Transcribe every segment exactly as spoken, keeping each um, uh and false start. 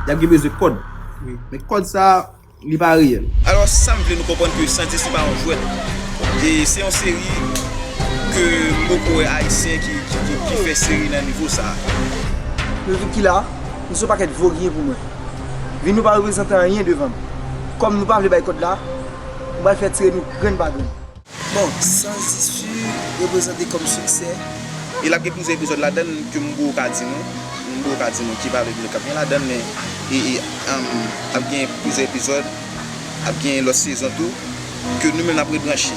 y ap gen bezwen kòd. Wi. Men kòd sa, li pa reyèl. Alò, sa m vle nou konprann ke Sans Dessus pa yon jwèt. E se yon seri ke m poko wè ayisyen ki, ki, ki, ki fè seri nan nivo sa. Nou tout ki la, nou se yon pakèt vogye pou mwen. Vi nou pa reprezante anyen devan m. Kòm nou pa vle bay kòd la, nou pral fè tire nou grenn pa grenn. Bon, Sans Dessus reprezante kòm siksè. E l ap gen plizyè epizòd ladan l ke m poko ka di nou. M poko ka di nou ki valè bilan k ap gen ladan l, men e, e, um, ap gen plizyè epizòd, ap gen lòt sezon tou, ke nou menm n ap ret branche.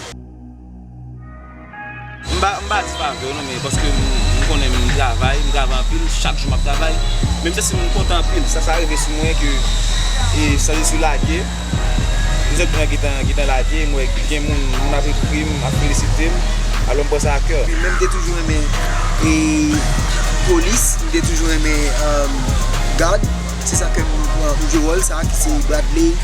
M pa, m pa di favè w non, men paske m, m konnen m travay, m travay anpil, chak jou m ap travay. Men m santi m kontan anpil, sa, sa rive sou mwen ke, e, Sans Dessus lage. Epizòd mwen gentan, gentan lage, m wè gen moun, moun ap ekri m, ap felisite m. Alò m pran sa a kè. Wi, men m te toujou renmen, e, polis, m te toujou renmen, um, gad. Se sa ke m pran pou jwe wòl sa a ki se Bradley.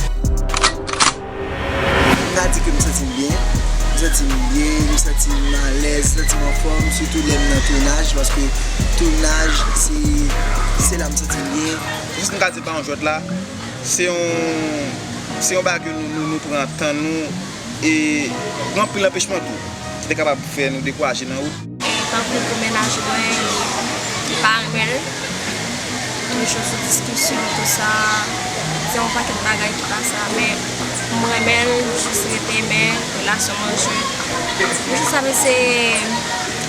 M ka di ke m santi m byen. M santi m byen, m santi m alèz, m santi m anfòm, sitou lè m nan tounaj, paske tounaj, se, se la m santi m byen. Jis m ka di pa yon jwèt la, se yon, se yon bagay ke nou, nou, nou pran tan nou, e gen anpil anpechman tou, ki te kapab fè nou dekouraje nan wout. E tankou pou mennaj mwen, li pa renmen l. Toujou sou diskisyon, tou sa. Se yon pakèt bagay ki pase. Men m renmen l, m jis rete, men relasyon mwen jwe. M jis ap eseye,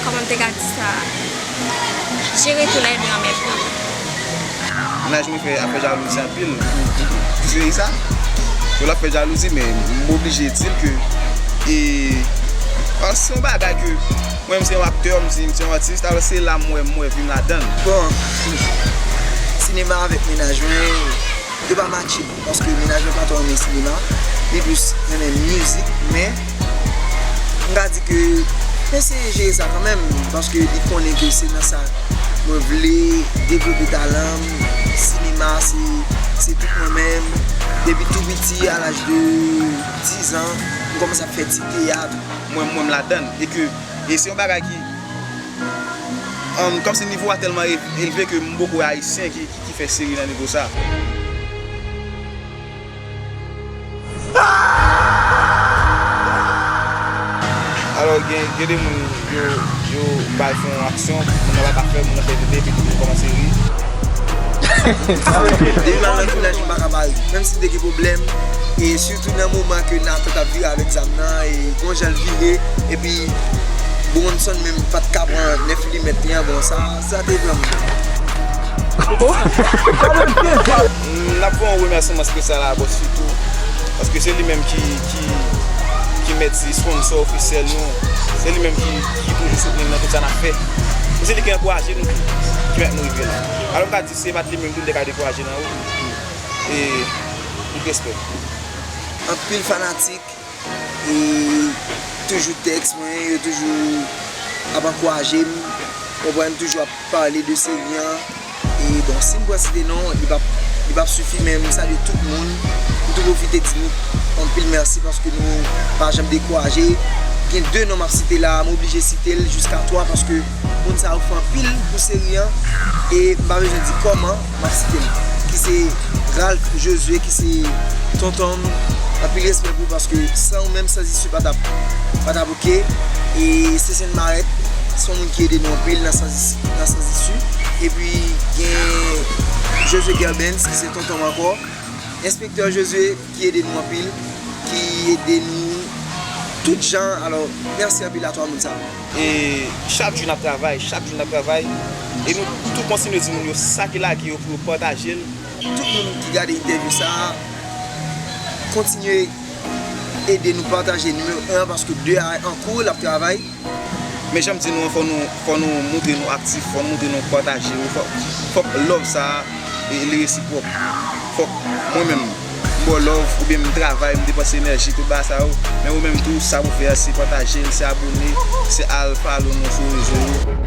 kòman m te ka di sa, jere tou lè de an menm tan. Mennaj mwen fè, ap fè jalouzi anpil. Seri sa, yo l ap fè jalouzi, men m oblije di l ke, e, se yon bagay ke mwen, m se yon aktè, m se, m se yon atis, alò se la m wè, m wè vi m ladan l. Bon, sinema avèk mennaj mwen, yo pa matche, paske mennaj mwen pa twò renmen sinema, li plis renmen mizik, men m ka di ke m eseye jere sa kanmenm, paske li konnen ke se nan sa mwen vle devlope talan m. Sinema, se, se tout mwen menm. Depi tou piti, a laj de diz an, m kòmanse ap fè ti teyat. Mwen, mwen, m ladan l. E ke, e se yon bagay ki, um, kòmsi nivo a tèlman e-, elve ke m poko wè ayisyen ki, ki, ki fè seri nan nivo sa. Alò, gen, gen de moun, yo, yo bay fè yon aksyon, moun nan pa ka fè, moun nan fè tete, epi moun kòmanse ri. Depi m al nan tounaj, m pa ka pa ri. Menm si m te gen pwoblèm, e sitou nan moman ke Nathan t ap vire avèk zam nan, e gon jan l vire, epi Bronson menm pa t ka pran nèf milimèt li an, bon, sa, sa te vrèman. N ap fè yon remèsiman espesyal a Bòs Fitou, paske se li menm ki, ki, ki mèt di sponsò ofisyèl nou, se li menm ki, ki toujou soutni n nan tout sa n ap fè. E se li ki ankouraje nou tou, ki mèt nou rive la. Alò m ka di, se pa t li menm tou, m te ka dekouraje nan wout. E tout respè. Anpil fanatik, e toujou tèks mwen, yo toujou ap ankouraje m, konprann, toujou ap pale de seri an. E bon, si m pran site non, li p ap, li p ap sifi, men m salye tout moun. M tou pwofite di nou anpil mèsi paske nou pa janm dekouraje. Gen de non m ap site la, m oblije site l jiska twa paske moun sa yo fè anpil pou seri an. E m pa bezwen di kòman, m ap site l. Ki se Ralph Josué, ki se tonton m. Anpil respè pou ou paske san ou menm, Sans Dessus pa t ap, pa t ap oke. E Cécile Marette, se yon moun ki ede nou anpil nan Sans, nan Sans Dessus. Epi gen Josué Gerbens, ki se tonton m ankò. Enspektè Josué, ki ede nou anpil, ki ede nou tout jan. Alò, mèsi anpil a twa moun sa yo. E chak jou n ap travay, chak jou n ap travay. E nou tou kontinye di moun yo sa ki lage yo pou yo pataje l. Tout moun ki gade entèvyou sa a, kontinye ede nou pataje nimewo en an, paske de a an kou, l ap travay. Men jan m di nou an, fò nou, fò nou montre nou aktif, fò nou montre nou pataje yo, fò, fòk love sa a, e, li resipwòk. Fòk mwen menm, m ba w love, oubyen m travay, m depanse enèji, tout bagay sa yo. Men ou menm tou, sa pou fè a, se pataje l, se abone, se al follow nou sou rezo yo.